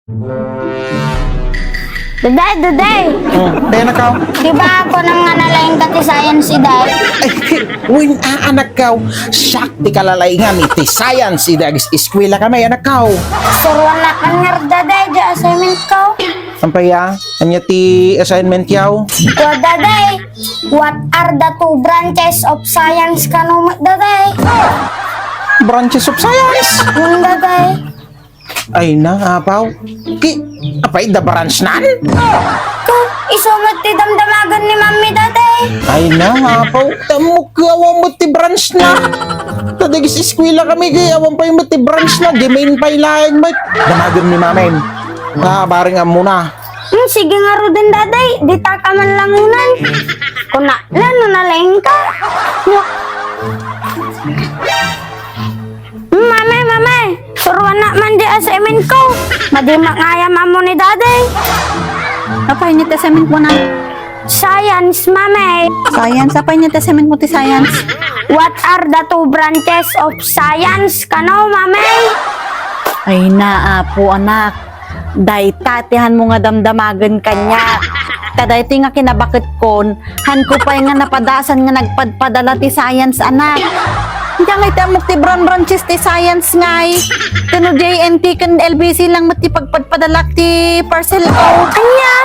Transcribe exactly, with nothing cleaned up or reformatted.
Daday, Daday! Hmm, dayta, anakkaw. Di ba ako nang nga nalaing ka ti science, Day? Ay, wen a, anakkaw. Siak ti kalalaingam iti science iti agis-eskuela kami, anakkaw. Suruan na kanyar, Daday, di assignment ko. Ampay a? Ania ti assignment yaw? Kua, Daday. What are the two branches of science kano met, Daday? Branches of science? Hmm, Daday. Ay na, apaw. Ki, apay da branch nan? Ka, isu met ti damdamagan ni Mami, Daday. Ay na, apaw. Tamok ka, awan met ti branch na. Tadagis eskuela kami, kay awan pay met ti branch na. Di main pay laeng met. Damagan ni Mami. Ah, bareng ammo na. Hmm, sige ngaruden, Daday. Dita ka man langunan. Kuna, nano nalaing ka? Mame, mame, suruan na man di assignment ko. Madi makngayam ammo ni Daday. Apay ni ti assignment mo na? Science, mame. Science? Apay ni ti assignment mo ti science? What are the two branches of science? Kano, mame? Ay na, apo, anak. Dayta ti hanmo nga damdamagen kaniak. Ta daytoy nga kinabaketkon, hanko pay nga napadasan nga nagpadpadala ti science, anak. Diay ngay ti ammok ti bran-, branches ti science ngay. Ken no J N T ken L B C lang met ti pagpadpadalak ti parcel ko. Ania?